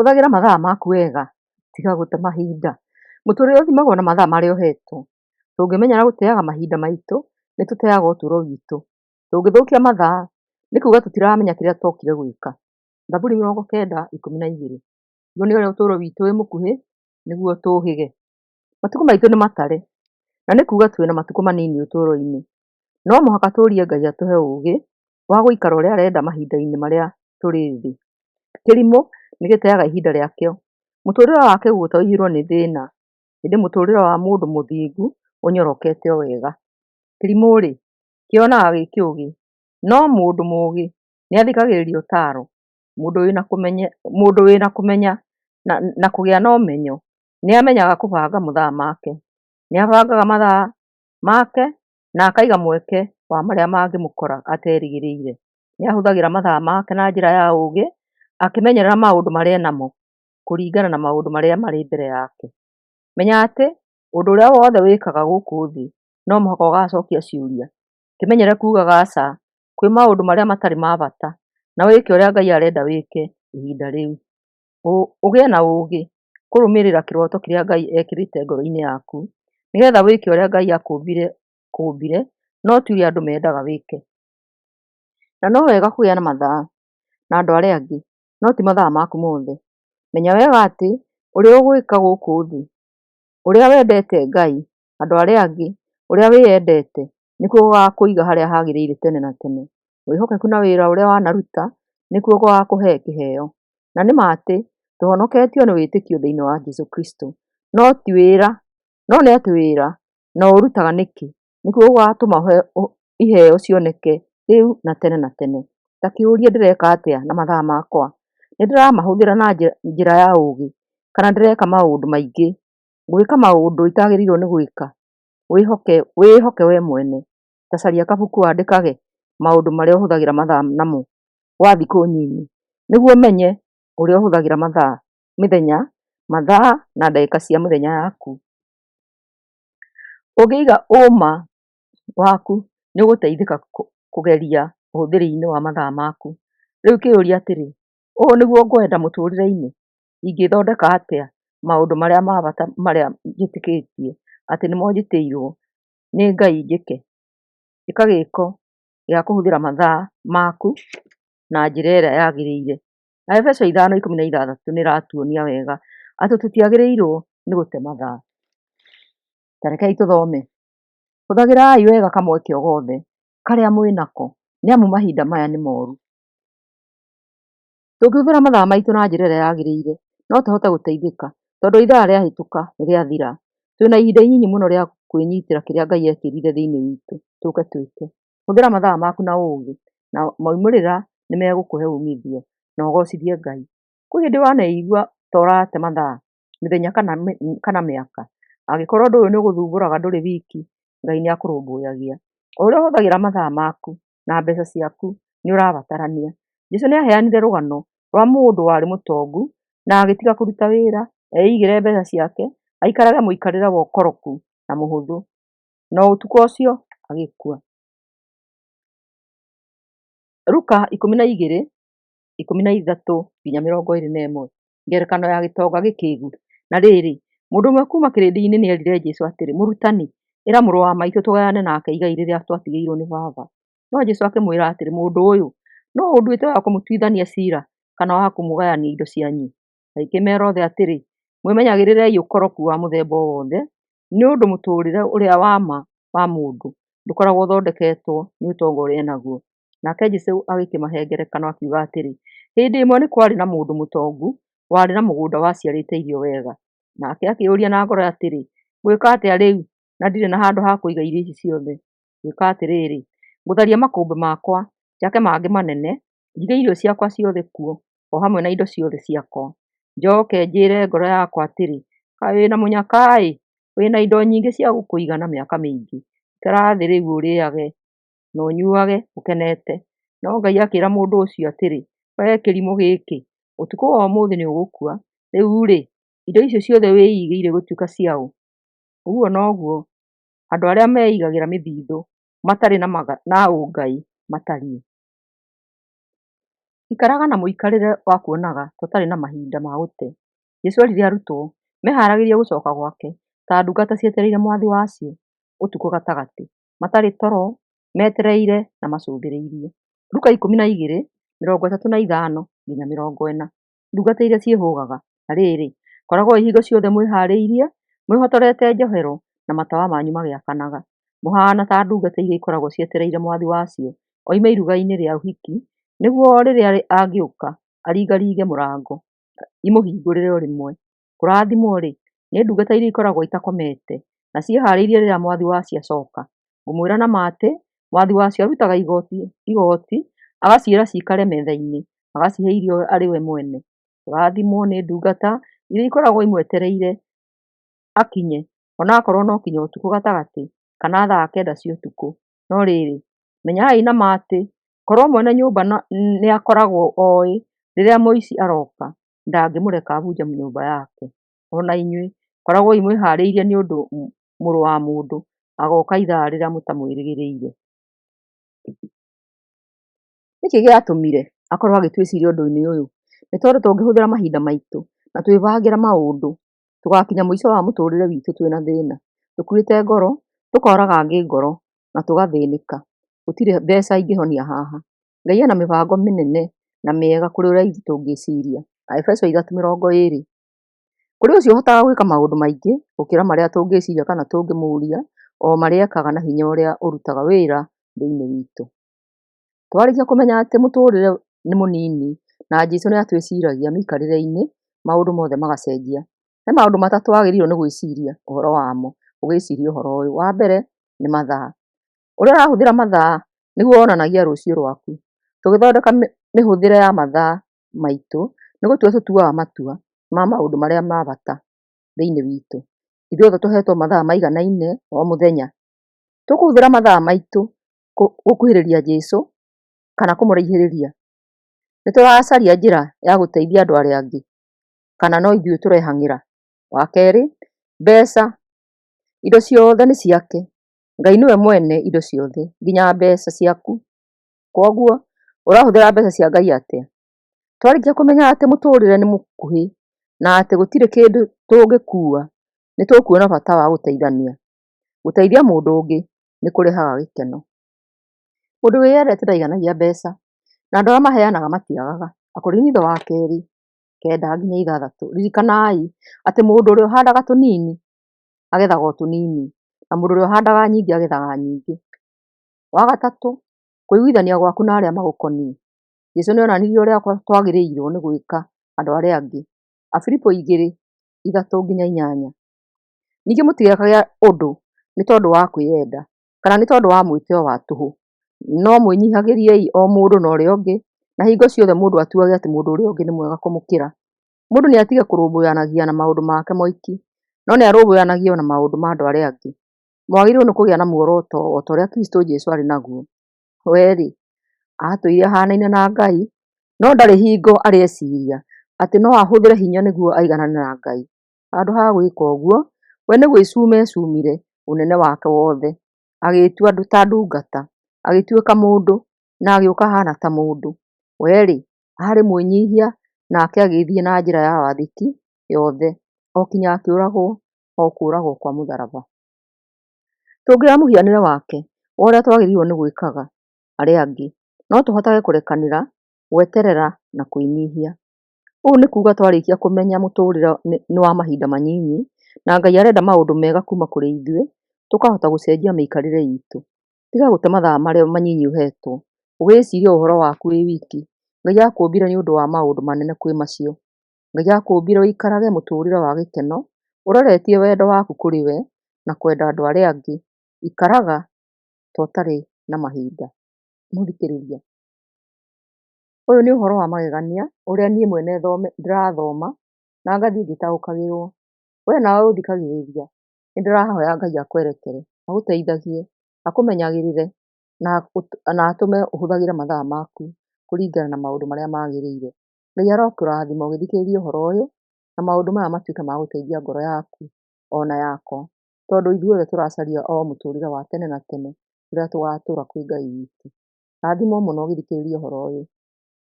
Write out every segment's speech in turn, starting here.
Hũthagĩra mathaa maku wega, tiga gũte mahinda. Mũtũrĩre ũthimagwo na mathaa marĩa ũhetwo. Tũngĩmenyera gũteaga mahinda maitũ, nĩ tũteaga ũtũũro witũ. Tũngĩthũkia mathaa, nĩ kuga tũtiramenya kĩrĩa twokire gwĩka. Thaburi 90:12. Tuone ũrĩa ũtũũro witũ wĩ mũkuhĩ nĩguo tũũhĩge. Matukũ maitũ nĩ matare, na nĩ kuga twĩna matukũ manini ũtũũro-inĩ. No mũhaka tũrie Ngai atũhe ũũgĩ wa gũikara ũrĩa arenda mahinda-inĩ marĩa tũrĩ thĩ. Kĩrimũ nĩ gĩteaga ihinda rĩakĩo. Mũtũũrĩre wa kĩgũũta ũiyũirwo nĩ thĩna, ĩndĩ mũtũũrĩre wa mũndũ mũthingu ũnyorokete o wega. Kĩrimũ-rĩ, kĩonaga gĩ kĩũgĩ, no mũndũ mũũgĩ nĩathikagĩrĩria ũtaaro. Mũndũ wĩna kũmenya na kũgĩa na ũmenyo nĩamenyaga kũbanga mathaa make. Nĩabangaga mathaa make na akaiga mweke wa marĩa mangĩmũkora aterĩgĩrĩire. Nĩahũthagĩra mathaa make na njĩra ya ũũgĩ, akĩmenyerera maũndũ marĩa enamo kũringana na maũndũ marĩa marĩ mbere yake. Menya atĩ ũndũ ũrĩa wothe wĩkaga gũkũ thĩ no mũhaka ũgacokia ciũria. Kĩmenyere kugaga aca kwĩ maũndũ marĩa matarĩ ma bata na wĩke ũrĩa Ngai arenda wĩke ihinda rĩu. Ũgĩe na ũũgĩ kũrũmĩrĩra kĩroto kĩrĩa Ngai ekĩrĩte ngoro-inĩ yaku nĩgetha wĩke ũrĩa Ngai akũmbire no ti ũrĩa andũ mendaga wĩke. Na no wega kũgĩa na mathaa na andũ arĩa angĩ, no ti mathaa maku mothe. Menya wega atĩ ũrĩa ũgwĩka gũkũ thĩ, ũrĩa wendete Ngai, andũ arĩa angĩ, ũrĩa wĩyendete, nĩkuo gũgakũiga harĩa hagĩrĩire tene na tene. Wĩhokeku na wĩra ũrĩa wanaruta nĩkuo gũgakũhe kĩheo. Na nĩ ma atĩ tũhonoketio nĩ wĩtĩkio thĩinĩ wa Jesũ Kristo, no nĩ atĩ wĩra na ũũrutaga nĩkĩ nĩkuo gũgatũma iheo cioneke rĩu na tene na tene. Ta kĩũrie ndĩreka atĩa na mathaa makwa? Nĩ ndĩramahũthĩra na njĩra ya ũũgĩ kana ndĩreka maũndũ maingĩ, gwĩka maũndũ itagĩrĩirwo nĩ gwĩka? Wĩhoke we mwene. Ta caria kabuku wandĩkage maũndũ marĩa ũhũthagĩra mathaa namo gwa thikũ nyinyi nĩguo ũmenye ũrĩa ũhũthagĩra mathaa, mĩthenya, mathaa na ndagĩka cia mĩthenya yaku. Ũngĩiga ũũma waku nĩ ũgũteithĩka kũgeria ũhũthĩri-inĩ wa mathaa maku. Rĩu kĩũria atĩrĩ, ũũ nĩguo ngwenda mũtũũrĩre-inĩ? Ingĩthondeka atĩa maũndũ marĩa ma bata marĩa njĩtĩkĩtie atĩ nĩmo njĩtĩirwo nĩ Ngai njĩke? Ĩka gĩĩko gĩa kũhũthĩra mathaa maku na njĩra ĩrĩa yagĩrĩire. Aefeso 5:16 nĩ ĩratuonia wega atĩ tũtiagĩrĩirwo nĩ gũte mathaa. Ta rekei tũthome. Hũthagĩrai wega kamweke o gothe karĩa mwĩ nako, nĩ amu mahinda maya nĩ moru. Tũngĩhũthĩra mathaa maitũ na njĩra ĩrĩa yagĩrĩire, no tũhote gũteithĩka tondũ ithaa rĩahĩtũka nĩ rĩathira. Twĩna ihinda inyinyi mũno rĩa kwĩnyitĩra kĩrĩa Ngai ekĩrire thĩinĩ witũ tũke twĩke. Hũthĩra mathaa maku na ũũgĩ, na moimĩrĩra nĩ megũkũhe umithio na ũgocithie Ngai. Kwĩ hĩndĩ waneigua ta ũrate mathaa, mĩthenya kana mĩaka? Angĩkorwo ũndũ ũyũ nĩ ũgũthumbũraga ndũrĩ wiki, Ngai nĩ akũrũmbũyagia. O ũrĩa ũhũthagĩra mathaa maku na mbeca ciaku nĩ ũrabatarania. Jesũ nĩ aheanire rũgano rwa mũndũ warĩ mũtongu na agĩtiga kũruta wĩra, eigĩre mbeca ciake, aikarage mũikarĩre wa ũkoroku na mũhũthũ. Na ũtukũ ũcio agĩkua. Luka 12:13-21. Ngerekano ya gĩtonga gĩkĩgu. Na rĩrĩ, mũndũ ũmwe kuuma kĩrĩndĩ-inĩ nĩerire Jesũ atĩrĩ, Mũrutani, ĩra mũrũ wa maitũ tũgayane nake igai rĩrĩa twatigĩirwo nĩ baba. No Jesũ akĩmwĩra atĩrĩ, Mũndũ ũyũ, nũũ ũnduĩte wa kũmũtuithania ciira kana wa kũmũgayania indo cianyu? Agĩkĩmeera othe atĩrĩ, Mwĩmenyagĩrĩrei ũkoroku wa mũthemba o wothe, nĩ ũndũ mũtũũrĩre ũrĩa wa ma wa mũndũ ndũkoragwo ũthondeketwo nĩ ũtonga ũrĩa enaguo. Nake Jesũ agĩkĩmahe ngerekano akiuga atĩrĩ, Hĩndĩ ĩmwe nĩ kwarĩ na mũndũ mũtongu warĩ na mũgũnda waciarĩte irio wega. Nake akĩĩyũria na ngoro atĩrĩ, 'Ngwĩka atĩa rĩu na ndirĩ na handũ ha kũiga irio ici ciothe? Ngwĩka atĩrĩrĩ, ngũtharia makũmbĩ makwa, njake mangĩ manene, njige irio ciakwa ciothe kuo, o hamwe na indo ciothe ciakwa. Njoke njĩre ngoro yakwa atĩrĩ, Kaĩ wĩna mũnyaka-ĩ, wĩna indo nyingĩ cia gũkũigana mĩaka mĩingĩ. Ikara thĩ rĩu ũrĩage na ũnyuage ũkenete.' No Ngai akĩĩra mũndũ ũcio atĩrĩ, 'Wee kĩrimũ gĩkĩ, ũtukũ wa ũmũthĩ nĩũgũkua. Rĩu-rĩ, indo icio ciothe wĩigĩire igũtuĩka cia ũ?' Ũguo noguo andũ arĩa meigagĩra mĩthithũ matarĩ na ũngai matariĩ. Ikaraga na mũikarĩre wa kuonaga ta ũtarĩ na mahinda ma gũte. Jesu erire arutwo meharagĩrie gũcoka gwake ta ndungata cietereire mwathi wacio ũtukũ gatagatĩ, matarĩ toro, metereire na macũthĩrĩirie. Luka 12:35-40. Ndungata iria ciĩhũgaga. Na rĩrĩ, koragwoi hingo ciothe mwĩhaarĩirie, mwĩhotorete njohero na matawa manyu magĩakanaga. Mũhaana ta ndungata iria ikoragwo cietereire mwathi wacio oime iruga-inĩ rĩa ũhiki, nĩguo o rĩrĩa angĩũka aringaringe mũrango, imũhingũrĩre o rĩmwe. Kũrathimwo-rĩ, nĩ ndungata iria ikoragwo itakomete na ciĩhaarĩirie rĩrĩa mwathi wacio acoka. Ngũmwĩra na ma atĩ, mwathi wacio arutaga igooti, agaciĩra ciikare metha-inĩ, agacihe irio arĩ we mwene. Kũrathimwo nĩ ndungata iria ikoragwo imwetereire akinye, o na akorũo no kinya ũtukũ gatagatĩ kana thaa kenda cia ũtukũ. No rĩrĩ, menyai na ma atĩ, korũo mwene nyũmba nĩakoragwo oĩ rĩrĩa mũici aroka, ndangĩmũreka abunje nyũmba yake. O na inyuĩ koragwoi mwĩhaarĩirie nĩ ũndũ Mũrũ wa Mũndũ agooka ithaa rĩrĩa mũtamwĩrĩgĩrĩire. Nĩkĩ gĩatũmire akorwo agĩtwĩciria ũndũ-inĩ ũyũ? Nĩ tondũ tũngĩhũthĩra mahinda maitũ na twĩbangĩre maũndũ, tũgakinya mũico wa mũtũrĩre witũ twĩna thĩna, tũkuĩte ngoro, tũkoraga angĩ ngoro na tũgathĩnĩka. Gũtirĩ mbeca ingĩhonia haha. Ngai ena mĩbango mĩnene na mĩega kũrĩ ũrĩa ithuĩ tũngĩciria. Aefeso 3:20. Kũrĩ ũcio ũhotaga gwĩka maũndũ maingĩ gũkĩra marĩa tũngĩciria kana tũngĩmũũria, o marĩa ekaga na hinya ũrĩa ũrutaga wĩra thĩinĩ witũ. Twarĩkia kũmenya atĩ mũtũrĩre nĩ mũnini na Jesũ nĩatwĩciragia mĩikarĩre-inĩ, maũndũ mothe magacenjia. He maũndũ matatũ wagĩrĩirwo nĩ gwĩciria ũhoro wamo ũgĩciria ũhoro ũyũ. Wa mbere nĩ mathaa. Ũrĩa ũrahũthĩra mathaa nĩguo wonanagia rũciũ rwaku. Tũgĩthondeka mĩhũthĩre ya mathaa maitũ nĩ gũtua tũtuaga matua ma maũndũ marĩa ma bata thĩinĩ witũ. Ithuothe tũhetwo mathaa maiganaine o mũthenya. Tũkũhũthĩra mathaa maitũ gũkuhĩrĩria Jesũ kana kũmũraihĩrĩria? Nĩ tũracaria njĩra ya gũteithia andũ arĩa angĩ kana no ithuĩ tũrehang'ĩra? Wa kerĩ, mbeca. Indo ciothe nĩ ciake. Ngai nĩwe mwene indo ciothe nginya mbeca ciaku. Kwoguo ũrahũthĩra mbeca cia Ngai atĩa? Twarĩkia kũmenya atĩ mũtũrĩre nĩ mũkuhĩ na atĩ gũtirĩ kĩndũ tũngĩkua, nĩ tũkuona bata wa gũteithania. Gũteithia mũndũ ũngĩ nĩ kũrehaga gĩkeno. Mũndũ wĩyendete ndaiganagia mbeca, na andũ arĩa maheanaga matiagaga. Akorinitho wa kerĩ 9-6. Ririkanai atĩ mũndũ ũrĩa ũhandaga tũnini agethaga o tũnini, na mũndũ ũrĩa ũhandaga nyingĩ agethaga nyingĩ. Wa gatatũ, kũiguithania gwaku na arĩa magũkoniĩ. Jesũ nĩonanirie ũrĩa twagĩrĩirwo nĩ gwĩka andũ arĩa angĩ. Afilipo 2:3-8. Ningĩ mũtigekage ũndũ nĩ tondũ wa kwĩyenda, kana nĩ tondũ wa mwĩtĩĩo wa tũhũ, no mwĩnyihagĩriei o mũndũ na ũrĩa ũngĩ, na hingo ciothe mũndũ atuage atĩ mũndũ ũrĩa ũngĩ nĩ mwega kũmũkĩra. Mũndũ nĩatige kũrũmbũyanagia na maũndũ make moiki, no nĩarũmbũyanagie o na maũndũ ma andũ arĩa angĩ. Mwagĩrĩirwo nĩ kũgĩa na muoroto o ta ũrĩa Kristũ Jesũ aarĩ naguo. We-rĩ, aatũire ahaanaine na Ngai, no ndarĩ hingo arĩ eciria atĩ no ahũthĩre hinya nĩguo aiganane na Ngai. Handũ ha gwĩka ũguo, we nĩ gwĩcuma eecumire ũnene wake wothe, agĩĩtua ta ndungata, agĩtuĩka mũndũ, na agĩũka ahaana ta mũndũ. We-rĩ, aarĩ mwĩnyihia, nake agĩthiĩ na njĩra ya wathĩki yothe, o kinya akĩũragwo, o kũũragwo kwa mũtharaba. Tũngĩoya mũhianĩre wake wa ũrĩa twagĩrĩirwo nĩ gwĩkaga arĩa angĩ, no tũhotage kũrekanĩra, gweterera na kwĩnyihia. Ũũ nĩ kuga twarĩkia kũmenya mũtũrĩre nĩ wa mahinda manyinyi na Ngai arenda maũndũ mega kuma kũrĩ ithuĩ, tũkahota gũcenjia mĩikarĩre itũ. Tiga gũte mathaa marĩa manyinyi ũhetwo ũgĩciria ũhoro waku wĩ wiki. Ngai akũmbire nĩ ũndũ wa maũndũ manene kwĩ macio. Ngai akũmbire ũikarage mũtũrĩre wa gĩkeno ũroretie wendo waku kũrĩ we na kwenda andũ arĩa angĩ. Ikaraga ta ũtarĩ na mahinda. Mũthikĩrĩria, ũyũ nĩ ũhoro wa magegania ũrĩa niĩ mwene ndĩrathoma na ngathiĩ ngĩtaũkagĩrwo. We nawe ũthikagĩrĩria, nĩ ndĩrahoya Ngai akwerekere, agũteithagie, akũmenyagĩrĩre na atũme ũhũthagĩre mathaa maku kũringana na maũndũ marĩa magĩrĩire. Ngai arokũrathima ũgĩthikĩrĩria ũhoro ũyũ, na maũndũ maya matuĩke ma gũteithia ngoro yaku ona yakwa, tondũ ithuothe tũracaria o mũtũrĩre wa tene na tene ũrĩa tũgatũra kwĩ Ngai witũ. Rathimwo mũno ũgĩthikĩrĩria ũhoro ũyũ.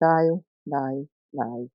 Thayũ. Thayũ thayũ.